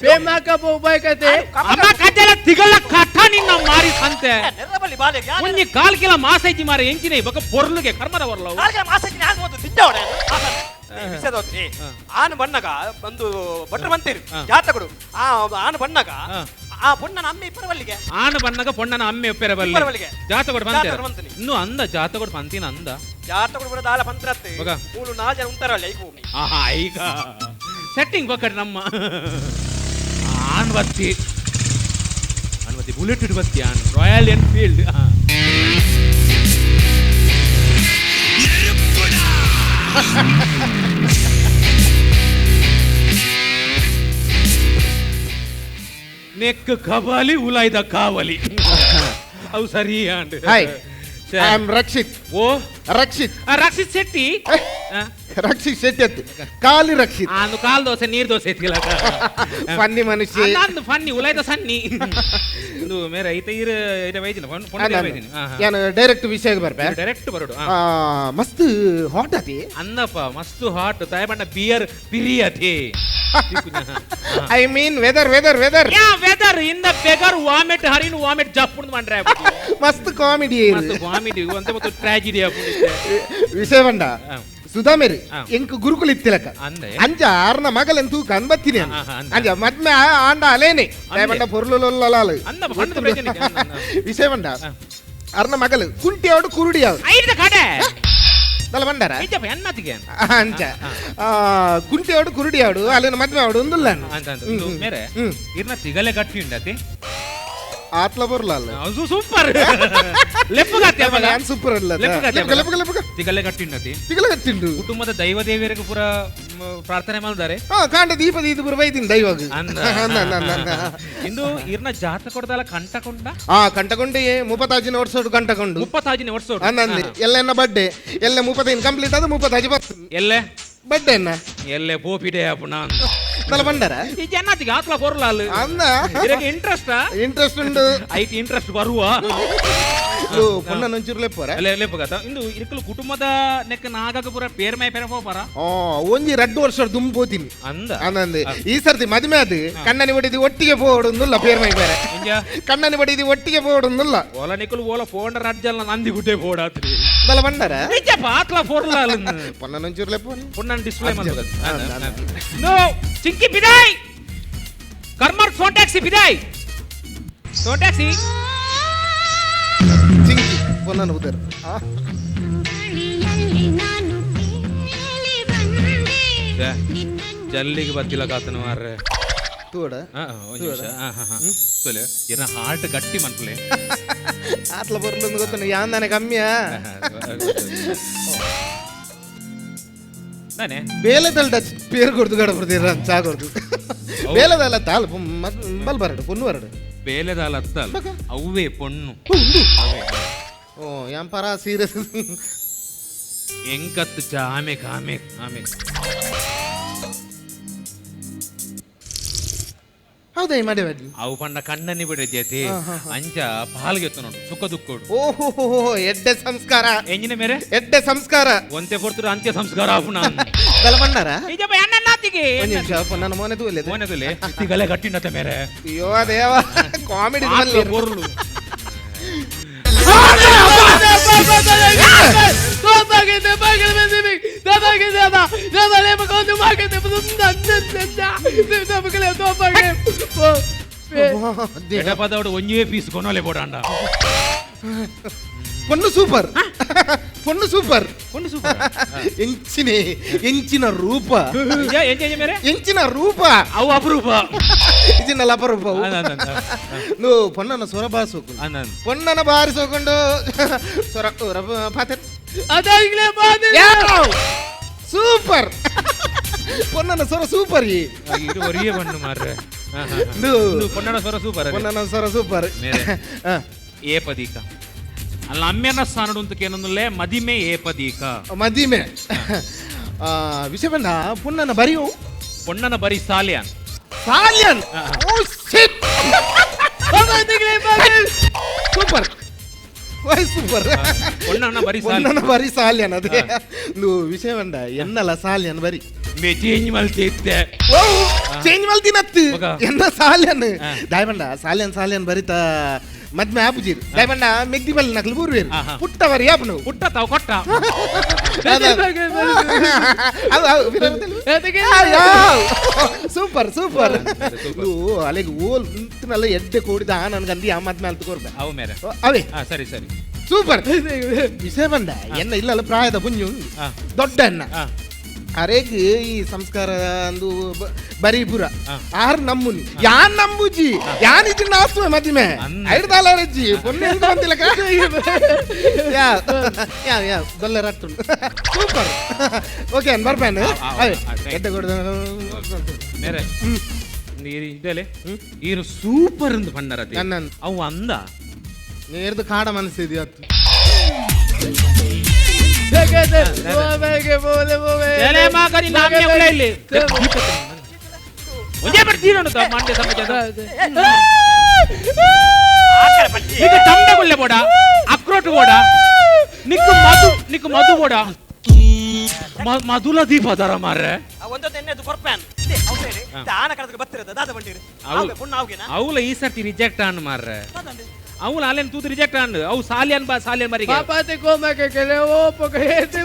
ಪ್ರೇಮ ಕಪೋ ಉಪಾಯ ಕತೆ. ಅಮ್ಮ ಕಜಲ ತಿಗಲ ಕಠ ನಿನ್ನ ಮಾರಿ ಸಂತೆ. ನೆರ್ರಬಲ್ಲಿ ಬಾಲೆ ಒಂಜಿ ಕಾಲ್ ಕಿಲ ಮಾಸೈತಿ ಮಾರೆ ಎಂಚಿನ ಬೊಕ ಪೊರ್ಲುಗೆ ಕರ್ಮದ ಒರ್ಲವು. ಕಾಲ್ ಕಿಲ ಮಾಸೈತಿ ನಾನು ಒಂದು ತಿಂಜವಡೆ. ವಿಷಯದೋತ್ರಿ ಆನು ಬಣ್ಣಗ ಒಂದು ಭಟ್ರು ಬಂತೀರಿ ಜಾತಕರು. ಆ ಆನು ಬಣ್ಣಗ ಆ ಪೊಣ್ಣನ ಅಮ್ಮೆ ಇಪ್ಪರವಲ್ಲಿಗೆ. ಆನು ಬಣ್ಣಗ ಪೊಣ್ಣನ ಅಮ್ಮೆ ಇಪ್ಪರವಲ್ಲಿಗೆ. ಜಾತಕೊಡು ಬಂತೀರಿ. ಇನ್ನು ಅಂದ ಜಾತಕೊಡು ಪಂತಿನ ಅಂದ. ಜಾತಕೊಡು ಬರ ದಾಲ ಪಂತ್ರತ್ತೆ. ಮೂಲು ನಾಲ್ ಜನ ಉಂತಾರಲ್ಲ ಐಕು. ಆಹಾ ಈಗ ಸೆಟ್ಟಿಂಗ್ ಬಕ್ಕಡ್ ನಮ್ಮ ಆನ್ ಬತ್ತಿ ಆನ್ ಬತ್ತಿ ಬುಲೆಟ್ ಇಟ್ಟು ಬತ್ತಿ on royal Enfield. Neck Kabali ಉಲಾಯ್ದ ಕಾವಲಿ ಅವು ಸರಿ and. Hi, I am Rakshit. O Rakshit. Rakshit Shetty. Rakshit Shetty ಅತ್ತು ಖಾಲಿ ರಕ್ಷಿತ್. ಅಂದು ಕಾಲ್ ದೋಸೆ ನೀರ್ ದೋಸೆ ಎತ್ತಿಲ್ಲ. ಫನ್ನಿ ಮನುಷ್ಯ. ಅಂದು ಫನ್ನಿ ಉಲಾಯ್ದ ಸನ್ನಿ. ಇದು ಮೇರೆ ಐತೆ ಇರ ಇರ ವೈದಿನ ನಾನು ಡೈರೆಕ್ಟ್ ವಿಷಯಕ್ಕೆ ಬರ್ಬೆ. ಡೈರೆಕ್ಟ್ ಬರೋಡು. ಮಸ್ತ್ ಹಾಟ್ ಅತಿ ಅನ್ನಪ್ಪ ಮಸ್ತ್ ಹಾಟ್ ತಾಯಬಣ್ಣ ಬಿಯರ್ ಪಿರಿ ಅತಿ. I mean weather weather weather yeah weather in the beggar vomit Harin vomit ಜಪ್ಪುಂದು ಮಾಡ್ರೆ ಮಸ್ತ್ comedy ಮಸ್ತ್ ಕಾಮಿಡಿ ಒಂತೆ ಮತ್ತು ಟ್ರಾಜಿಡಿ ವಿಷಯ ಬಂಡ ಸುಧಾಮೇರಿ ಎಂಕ್ ಗುರುಕುಲ ಇತ್ತಿಲಕ ಅಂಜ ಆರ್ನ ಮಗಲೆನ್ ತೂಕ ಅನ್ಬತ್ತೀನಿ ಅಂಜ ಮದ್ಮೆ ಆಂಡ ಅಲೇನೆ ಬಂಡ ಪೊರ್ಲುಲೊಲ್ಲಲಾಲು ವಿಷಯ ಬಂಡ ಅರ್ನ ಮಗಲು ಕುಂಟಿ ಅವಡು ಕುರುಡಿ ಅವಡು ಕಡೆ ದಲ ಬಂಡಾರ ಅಂಚ ಕುಂಟಿ ಅವಡು ಕುರುಡಿ ಅವಡು ಅಲ್ಲಿನ ಮದ್ವೆ ಅವಡು ಒಂದುಲ್ಲ ಮೇರೆ ಇರ್ನ ತಿಗಲೆ ಗಟ್ಟಿ ಉಂಡತಿ ಆತ್ಲ ಬರಲ್ಲ ಅಲ್ಲ ಸೂಪರ್ ಲೆಪ್ಪುಗಾತಿ ನಾನು ಸೂಪರ್ ಅಲ್ಲ ಲೆಪ್ಪುಗ ಲೆಪ್ಪುಗ ತಿಗಲೆ ಗಟ್ಟಿ ಉಂಡತಿ ತಿಗಲೆ ಗಟ್ಟಿ ಉಂಡು ಕುಟುಂಬದ ದೈವ ದೇವಿಯರಿಗೆ ಪೂರ ಪ್ರಾರ್ಥನೆ ಮಾಡಿದ್ದಾರೆ ಕಾಂಡ ದೀಪ ದೀಪ ಪೂರ ಬೈದಿನ ದೈವಾಗ ಇಂದು ಇರ್ನ ಜಾತಕ ಕೊಡ್ದಲ್ಲ ಕಂಟಕೊಂಡ ಆ ಕಂಟಕೊಂಡೆ ಮುಪ್ಪತ್ತಾಜಿನ ವರ್ಷೋಡು ಕಂಟಕೊಂಡು ಮುಪ್ಪತ್ತಾಜಿನ ವರ್ಷೋಡು ಅನ್ನಂದೆ ಎಲ್ಲ ಎನ್ನ ಬಡ್ಡೆ ಎಲ್ಲ 35 ಕಂಪ್ಲೀಟ್ ಆದ 35 ಬರ್ತದೆ ಎಲ್ಲೆ ಬಡ್ಡೆ ಎನ್ನ ಎಲ್ಲೆ ಪೋಪಿಡೆ ಅಪ್ಪನ ತಲ ಬಂಡಾರ ಈ ಜನ್ನಾತಿಗೆ ಆತ್ಲ ಕೊರ್ಲ ಅಲ್ಲ ಅಂದ ಇದಕ್ಕೆ ಇಂಟ್ರೆಸ್ಟ್ ಇಂಟ್ರೆಸ್ಟ್ ಉಂಡು ಐತಿ ಇಂಟ್ರೆಸ್ಟ್ ಬರುವ ಪೊನ್ನ ನಂಚೂರು ಲೆಪ್ಪರ ಲೆಪ್ಪಗತ ಇಂದು ಇಕ್ಕಲು ಕುಟುಂಬದ ನೆಕ್ಕ ನಾಗಾಗ ಪೂರ ಪೇರ್ಮೈ ಪೇರ ಪೋಪರ ಒಂಜಿ ರಡ್ಡು ವರ್ಷ ದುಂಬು ಪೋತೀನಿ ಅಂದ ಅಂದಂದು ಈ ಸರ್ತಿ ಮದುವೆ ಅದು ಕಣ್ಣನಿ ಬಡಿದು ಒಟ್ಟಿಗೆ ಪೋಡುಂದುಲ್ಲ ಪೇರ್ಮೈ ಬೇರೆ ಕಣ್ಣನಿ ಬಡಿದು ಒಟ್ಟಿಗೆ ಪೋಡುಂದುಲ್ಲ ಓಲ ನಿಕ್ಕಲು ಓಲ ಫೋಂಡ ರಡ್ಜಲ್ಲ ನಂದಿ ಗುಡ್ಡೆ ಪೋಡಾತ್ರಿ ದಲ ಬಂಡಾರ ನಿಜಪ್ಪ ಆತ್ಲ ಫೋರ್ಲ ಪೊನ್ನ ನಂಚೂರು ಲೆಪ್ಪ ಪೊನ್ನನ್ ಡಿಸ್ಪ್ಲೇ ಮಾಡ್ಬೇಕು ನೋ ಚಿಂಕಿ ಬಿದಾಯ್ ಕರ್ಮರ್ ಫೋನ್ ಟ್ಯಾಕ್ಸಿ ಬಿದಾಯ್ ಫೋನ್ ಟ್ಯಾಕ್ಸಿ ಚಿಂಕಿ ಪೊನ್ನನ ಉದರ್ ಜಲ್ಲಿಗೆ ಬತ್ತಿಲ್ಲ ಕಾತನ ಮಾರ್ರೆ ತೋಡ ತೊಲೆ ಏನ ಹಾರ್ಟ್ ಗಟ್ಟಿ ಮನ್ಪುಲೆ ಆತ್ಲ ಬರ್ಲೊಂದು ಗೊತ್ತನ ಯಾಂದಾನೆ ಕಮ್ಮಿಯಾ ನಾನೇ ಬೇಲೆದಲ್ ಡಚ್ ಪೇರು ಕೊಡ್ದು ಗಡ ಬರ್ದಿರ ಚಾಕೊಡ್ದು ಬೇಲೆದಲ್ಲ ತಾಲ್ ಬಲ್ ಬರಡು ಪೊನ್ನು ಬರಡು ಬೇಲೆದಾಲ ಅತ್ತಲ್ ಅವ್ವೇ ಪೊಣ್ಣು ಓ ಯಾಂಪರ ಸೀರಿಯಸ್ ಎಂಕತ್ತು ಚಾ ಆಮೇಕ್ ಆಮೇಕ್ ಆಮೇಕ್ ಹೌದಾ ಮಾಡಿ ಮಾಡಿ ಅವು ಪಂಡ ಕಣ್ಣನಿ ಬಿಡ ಜೇತಿ ಅಂಚ ಪಾಲ್ಗೆತ್ತು ನೋಡು ಸುಖ ದುಃಖೋಡು ಓಹೋ ಎಡ್ಡೆ ಸಂಸ್ಕಾರ ಎಂಜಿನ ಮೇರೆ ಎಡ್ಡೆ ಸಂಸ್ಕಾರ ಒಂತೆ ಕೊಡ್ತಿರು ಅಂತ್ಯ ಸಂಸ್ಕಾರ ಆಪುನ ದಲಮಣ್ಣಾರ ನಿಜಪ್ಪ ಅಣ್ಣನಾತಿಗೆ ಒಂದು ನಿಮಿಷ ನನ್ನ ಮೋನೆ ತೂಲೆ ಮೋನೆ ತೂಲೆ ತಿಗಲೆ ಗಟ್ಟಿನತೆ ಮೇರೆ ಅಯ್ಯೋ ದೇವ ಕಾಮಿಡಿ ಬೋರ್ಲು ಎಡಪದವಡು ಒಂಜೇ ಪೀಸ್ ಕೊನೋಲೆ ಬೋಡಾಂಡ ಪೊಣ್ಣು ಸೂಪರ್ ಪೊಣ್ಣು ಸೂಪರ್ ಪೊಣ್ಣು ಸೂಪರ್ ಎಂಚಿನ ಎಂಚಿನ ರೂಪ ಎಂಚಿನ ರೂಪ ಅವು ಅಪರೂಪ ಇಜಿನಲ್ಲ ಅಪರೂಪ నువ్వు పొన్నన సొర బాసోకు పొన్నన ಬಾರಿಸೋಕೊಂಡು ಸೊರ ಪಾತೆ ಸೂಪರ್ ಪೊನ್ನನ ಸೊರ ಸೂಪರ್ ಇದು ಒರಿಯೇ ಬಣ್ಣು ಮಾರ್ರೆ ಪೊನ್ನನ ಸೊರ ಸೂಪರ್ ಪೊನ್ನನ ಸೊರ ಸೂಪರ್ ಏಪದೀಕ ಅಲ್ಲ ಅಮ್ಮೆನ ಸ್ಥಾನಡು ಅಂತ ಏನೊಂದುಲ್ಲೇ ಮದಿಮೆ ಏಪದೀಕ ಮದಿಮೆ ವಿಷಯ ಬಂದ ಪೊನ್ನನ ಬರಿಯು ಪೊನ್ನನ ಬರಿ ಸಾಲ್ಯಾನ್ ಸಾಲ್ಯಾನ್ ಓ ಶಿಟ್ ಸೂಪರ್ ವಾಯ್ ಸೂಪರ್ ಪೊನ್ನನ ಬರಿ ಪೊನ್ನನ ಬರಿ ಸಾಲ್ಯಾನ್ ಅದೇ నువ్వు ವಿಷಯ ಬಂದ ಎನ್ನಲ ಸಾಲ್ಯಾನ್ ಬರಿ ಮೇ ಚೇಂಜ್ ಮಲ್ತಿತ್ತೆ ಓ ಚೇಂಜ್ ಮಲ್ತಿನತ್ತು ಎನ್ನ ಸಾಲ್ಯಾನ್ ದಾಯಬಂಡ ಸಾಲ್ಯಾನ್ ಸಾಲ್ಯಾನ್ ಬರಿತ ಮದ್ಮೆ ಆಪುಜೀರ್ ದಾಯಬಂಡ ಮೆಗ್ದಿ ಬಲ್ ನಕಲು ಬೂರ್ವೇರು ಪುಟ್ಟವರಿ ಆಪನು ಪುಟ್ಟ ತಾವು ಕೊಟ್ಟ ಸೂಪರ್ ಸೂಪರ್ ಅಲ್ಲಿಗೆ ಓಲ್ ನಲ್ಲ ಎಡ್ಡೆ ಕೂಡಿದ ನನ್ಗಂದಿ ಆ ಮದ್ಮೆ ಅಲ್ತು ಕೊರ್ಬೆ ಅವು ಮೇರೆ ಅವೇ ಸರಿ ಸರಿ ಸೂಪರ್ ವಿಷಯ ಬಂದ ಎನ್ನ ಇಲ್ಲಲ್ಲ ಪ್ರಾಯದ ಪುಂಜು ದೊಡ್ಡ ಎನ್ನ ಅರೆಗ್ ಈ ಸಂಸ್ಕಾರ ಅಂದು ಬರೀಪುರ ಆರ್ ನಮ್ಮುನಿ ಯಾನ್ ನಂಬುಜಿ ಯಾನ್ ಇದನ್ನ ಆಸ್ತುವೆ ಮದಿಮೆ ಐಡ್ದಾಲ ಅಜ್ಜಿ ಪೊನ್ನೆ ಎಂತ ಬಂದಿಲ್ಲ ಯಾ ಯಾ ಯಾ ದೊಲ್ಲೆ ರಟ್ಟುಂಡು ಸೂಪರ್ ಓಕೆ ಅನ್ ಬರ್ಪೇನು ಎಡ್ಡೆ ಕೊಡ್ದು ಮೇರೆ ಇದೆಲೆ ಈರು ಸೂಪರ್ ಎಂದು ಬಣ್ಣರ ನನ್ನ ಅವು ಅಂದ ನೇರ್ದು ಕಾಡ ಮನಸ್ಸಿದೆಯೋ ಅತ್ತು ಅಕ್ರೋಟ್ ಬೋಡ ನಿಕ್ಕು ಮಧು ನಿಕ್ಕು ಮಧು ಬೋಡ ಮಧುಲ ದೀಪ ದರ ಮಾರ್ರೆ ಒಂದೊಂದು ಎಣ್ಣೆದು ಕೊರ್ಪೇನ್ ಆನ ಕಡದ ಬತ್ತಿರದ ದಾದ ಬಂಡಿರು ಪುಣ್ಣ ಆವ್ಗೆನಾ ಅವಲ ಈ ಸರ್ತಿ ರಿಜೆಕ್ಟ್ ಆನ್ ಮಾರ್ರೆ ಅವಲ ಅಲ್ಲೇನ್ ತೂತು ರಿಜೆಕ್ಟ್ ಆನ್ ಅವು ಸಾಲಿಯನ್ ಬಾ ಸಾಲಿಯನ್ ಬಾರಿಗೆ ಪಾಪಾತಿ ಕೋಮಕ್ಕೆ ಕೆಲೆ ಓ ಪೊಕ ಏತಿ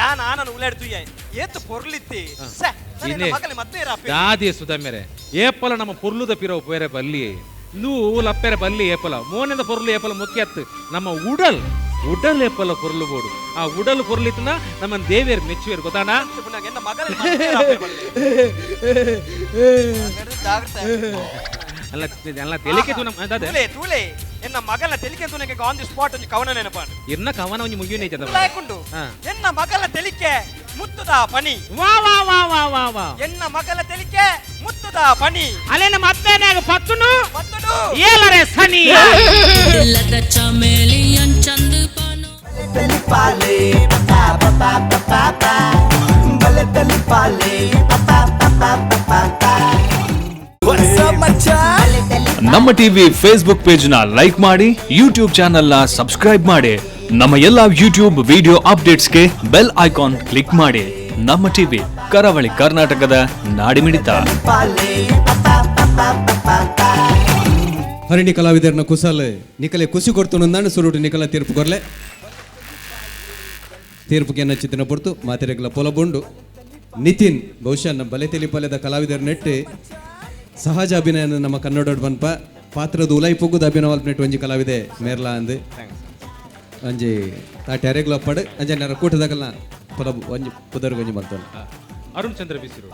ಯಾನ ಆನನ ಉಳ್ಳಾಡ್ತುಯ್ಯ ಏತು ಪೊರ್ಲಿತ್ತಿ ಮಗಲಿ ಮತ್ತೆ ದಾದಿ ಸುಧಾ ಮೇರೆ ಏಪಲ ನಮ್ಮ ಪೊರ್ಲುದ ಪಿರವು ಪೇರೆ ಬಲ್ಲಿ ನೂ ಲಪ್ಪೆರೆ ಬಲ್ಲಿ ಏಪಲ ಮೋನೆದ ಪೊರ್ಲು ಏಪಲ ಮುಖ್ಯತ್ತು ನಮ್ಮ ಉಡಲ್ ಉಡಲ್ ಏಪಲ ಪೊರ್ಲು ಬೋಡು ಆ ಉಡಲ್ ಪೊರ್ಲಿತ್ತನ ನಮ್ಮ ದೇವಿಯರ್ ಮೆಚ್ಚುವೇರು ಗೊತ್ತಾಣ ಅಲ್ಲ ಅಲ್ಲ ತೆಲಿಕೆ ತೂ ನಮ್ಮ ತೂಲೆ ತೂಲೆ ಎನ್ನ ಮಗನ ತೆಲಿಕೆ ತೂನಕ್ಕೆ ಆನ್ the spot ಒಂಜಿ ಕವನ ನೆನಪಾಂಡು ಇರ್ನ ಕವನ ಒಂಜಿ ಮುಗಿಯುನೆ ಚದ ಲಾಯ್ಕುಂಡು ಎನ್ನ ಮಗನ ತೆಲಿಕೆ ಮುತ್ತುದ ಪಣಿ ವಾ ವಾ ವಾ ವಾ ವಾ ವಾ ಎನ್ನ ಮಗನ ತೆಲಿಕೆ ಮುತ್ತುದ ಪಣಿ ಅಲೇನ ಮತ್ತೇನಾಗ ಪತ್ತುನು ಪತ್ತುನು ಏಲರೆ ಸನಿ ಇಲ್ಲದ ಚಮೇಲಿಯನ್ ಚಂದ ಪಾನು ಪಾಲೆ ಪಾ ಪಾ ಪಾ ಪಾ ಬಲೆ ತಲಿ ಪಾಲೆ ಪಾ ಪಾ ಪಾ ಪಾ. ನಮ್ಮ ಟಿವಿ ಫೇಸ್ಬುಕ್ ಪೇಜ್ ನ ಲೈಕ್ ಮಾಡಿ, ಯೂಟ್ಯೂಬ್ ಚಾನೆಲ್ ನ ಸಬ್ಸ್ಕ್ರೈಬ್ ಮಾಡಿ, ನಮ್ಮ ಎಲ್ಲಾ ಯೂಟ್ಯೂಬ್ ವಿಡಿಯೋ ಅಪ್ಡೇಟ್ಸ್ಗೆ bell icon click ಮಾಡಿ. ನಮ್ಮ ಟಿವಿ ಕರಾವಳಿ ಕರ್ನಾಟಕದ ನಾಡಿಮಿಡಿತ. ಹರಿಣಿ ಕಲಾವಿದರನ್ನ ಕುಸಾಲ್ ನಿಕಲೆ ಖುಷಿ ಕೊಡ್ತು ಸುರುಟು ನಿಕಲ ತೀರ್ಪು ಕೊರ್ಲೆ ತೀರ್ಪುಗೆ ನಚ್ಚಿತ್ತಿನ ಪೊರ್ತು ಮಾತೆರೆಗ್ಲ ಪೊಲಬುಂಡು. ನಿತಿನ್ ಬಹುಶಃ ನಮ್ಮ ಬಲೆ ತೆಲಿಪಲ್ಯದ ಕಲಾವಿದರ ನೆಟ್ಟು ಸಹಜ ಅಭಿನಯ ನಮ್ಮ ಕನ್ನಡ ಬನ್ಪ ಪಾತ್ರದ ಉಲೈ ಪೊಗ್ಗುದ ಅಭಿನಯ ನೆಟ್ಟು ಒಂಜಿ ಕಲಾವಿದೆ ಮೇರ್ಲಾ ಅಂದು ಒಂಜಿ ತಾಟಿ ಅರೆಗ್ಲ ಪಡು ಅಂಜೆ ನರ ಕೂಟದಾಗಲ್ಲ ಪೊಲಬು ಒಂಜಿ ಪುದರ್ ಒಂಜಿ ಬಂತಲ್ಲ. ಅರುಣ್ ಚಂದ್ರ ಬಿಸಿರು,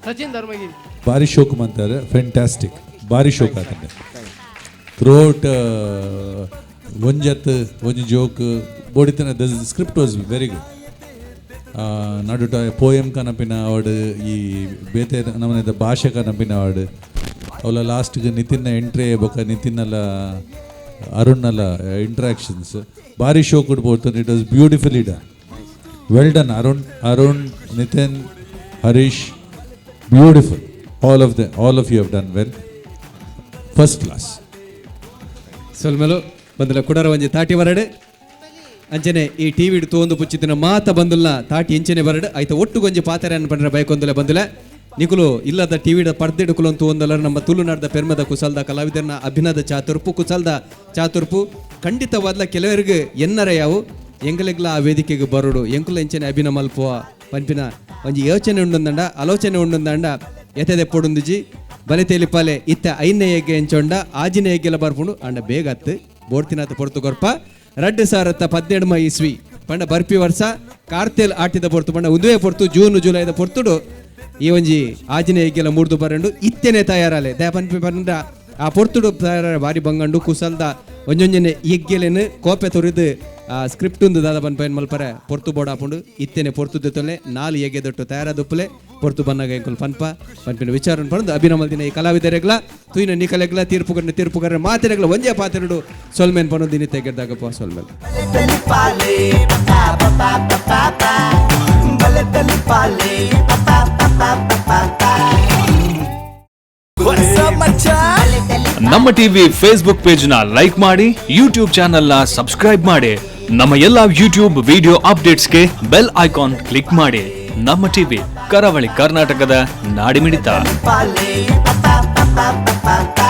ಸಚಿನ್ ಧರ್ಮಗಿರಿ ಭಾರಿ ಶೋಕ್ ಅಂತಾರೆ, ಫ್ಯಾಂಟಾಸ್ಟಿಕ್, ಭಾರಿ ಶೋಕ್ ಆತಂಡೆ ಥ್ರೋಟ್ ಒಂಜತ್ ಒಂಜಿ ಜೋಕ್ ಬೋಡಿತನ. The script was very good. ನಡುಟ ಪೋಯಮ್ ಕನಪಿನ ಅವಾರ್ಡ್, ಈ ಬೇತೆ ನಮನೆದ ಭಾಷೆ ಕನಪಿನ ಅವಾರ್ಡ್ ಅವಲ ಲಾಸ್ಟ್ಗೆ ನಿತಿನ್ನ ಎಂಟ್ರಿ ಬೊಕ ನಿತಿನ್ನಲ ಅರುಣ್ಣಲ ಇಂಟ್ರಾಕ್ಷನ್ಸ್ ಭಾರಿ ಶೋಕ್ ಕೊಡ್ಬೋದು. It was beautifully done, well done Arun, Arun, Nitin, Harish, beautiful. All of you have done well, first class. ಸೊಲ್ಮೆಲು ಬಂದಲ ಕುಡರ ಒಂಜಿ ತಾಟಿ ಬರಡು ಅಂಚನೆ ಈ ಟಿವಿ ತೋಂದು ಪುಚ್ಚಿತ್ತಿನ ಮಾತ ಬಂದುಲ್ಲ ತಾಟಿ ಎಂಚನೆ ಬರಡು ಆಯ್ತ ಒಟ್ಟುಗೊಂಜಿ ಪಾತೆರೆ ಪಂಡ್ರೆ ಬೈಕೊಂದುಲೆ ಬಂದುಲೆ ನಿಕುಲು ಇಲ್ಲದ ಟಿವಿಡ ಪರ್ದೆಡುಕುಲು ತೂವೊಂದಲರ್ ನಮ್ಮ ತುಳುನಾಡ್ದ ಪೆರ್ಮದ ಕುಸಲ್ದ ಕಲಾವಿದರನ್ನ ಅಭಿನದ ಚಾತುರ್ಪು ಕುಸಲ್ದ ಚಾತುರ್ಪು ಖಂಡಿತವಾದ್ಲ ಕೆಲವರಿಗೆ ಎನ್ನರ ಯಾವು ಎಂಗಲೆಗ್ಲ ಆ ವೇದಿಕೆಗೆ ಬರೋಡು ಎಂಕುಲ ಎಂಚನೆ ಅಭಿನಯ ಮಲ್ಪುವ ಪನ್ಪಿನ ಒಂಜಿ ಯೋಚನೆ ಉಂಡೊಂದಂಡ ಆಲೋಚನೆ ಉಂಡೊಂದಂಡ ಎತೆದೆ ಪೊಡುಂದುಜಿ ಬಲೆ ತೇಲಿಪಾಲೆ ಇತ್ತ ಐನೇ ಎಗ್ಗೆ ಎಂಚೊಂಡ ಆಜಿನ ಎಗ್ಗೆಲ ಬರ್ಪುಂಡು ಅಂಡ ಬೇಗ ಅತ್ತು ಬೋಡ್ತಿನಾಥ ಪೊರ್ತು ಕೊರ್ಪ 2017 ಮೈ ಇಸ್ವಿ ಪಂಡ ಬರ್ಪಿ ವರ್ಷ ಕಾರ್ತೆಲ್ ಆಟಿದ ಪೊರ್ತು ಪಂಡ ಉದುವೆ ಪೊರ್ತು ಜೂನ್ ಜುಲೈದ ಪೊರ್ತುಡು ಈ ಒಂಜಿ ಆಜಿನ ಎಗ್ಗೆಲ ಮೂರ್ದು ಬರಂಡು ಇತ್ತೆನೆ ತಯಾರಾಲೆ ದಯ ಪನ್ಪಿ ಪಂಡ ಆ ಪೊರ್ತುಡು ತಯಾರ ಬಾರಿ ಬಂಗಂಡು ಕುಸಲ್ದ ಒಂಜೊಂಜನೆ ಎಗ್ಗೆಲೆನು ಕೋಪೆ ತೊರಿದು ಆ ಸ್ಕ್ರಿಪ್ಟ್ ಒಂದು ದಾದ ಪನ್ಪ ಏನ್ ಮಲ್ಪರೆ ಪೊರ್ತು ಬೋಡ ಹಾಪುಂಡು ಇತ್ತೆನೆ ಪೊರ್ತು ದೊತ್ತೊಲೆ 4 ಎಗ್ಗೆ ದೊಟ್ಟು ತಯಾರಾದೊಪ್ಪಲೆ ಪೊರ್ತು ಬನ್ನಾಗ ಎಂಕುಲು ಪನ್ಪ ಪನ್ಪಿನ ವಿಚಾರ ಪಂದು ಅಭಿನಮಲ್ದಿನ ಈ ಕಲಾವಿದರೆಗ್ಲ ತುಯಿನ ನಿಕಲೆಗ್ಲ ತೀರ್ಪುಗರ್ನ ತೀರ್ಪುಗರ ಮಾತೆರೆಗ್ಲ ಒಂಜೇ ಪಾತೆರಡು ಸೊಲ್ಮೇನ್ ಪನ್ನೊಂದು ದಿನ ತೆಗೆದಾಗಪ್ಪ ಸೊಲ್ಮೇನ್. ನಮ್ಮ ಟಿವಿ ಫೇಸ್ಬುಕ್ ಪೇಜ್ ನ ಲೈಕ್ ಮಾಡಿ, ಯೂಟ್ಯೂಬ್ ಚಾನೆಲ್ ನ ಸಬ್ಸ್ಕ್ರೈಬ್ ಮಾಡಿ, ನಮ್ಮ ಎಲ್ಲಾ ಯೂಟ್ಯೂಬ್ ವಿಡಿಯೋ ಅಪ್ಡೇಟ್ಸ್ಗೆ bell icon click ಮಾಡಿ. ನಮ್ಮ ಟಿವಿ ಕರಾವಳಿ ಕರ್ನಾಟಕದ ನಾಡಿಮಿಡಿತ. ಪಾಲೆ ಪಾ ಪಾ ಪಾ ಪಾ.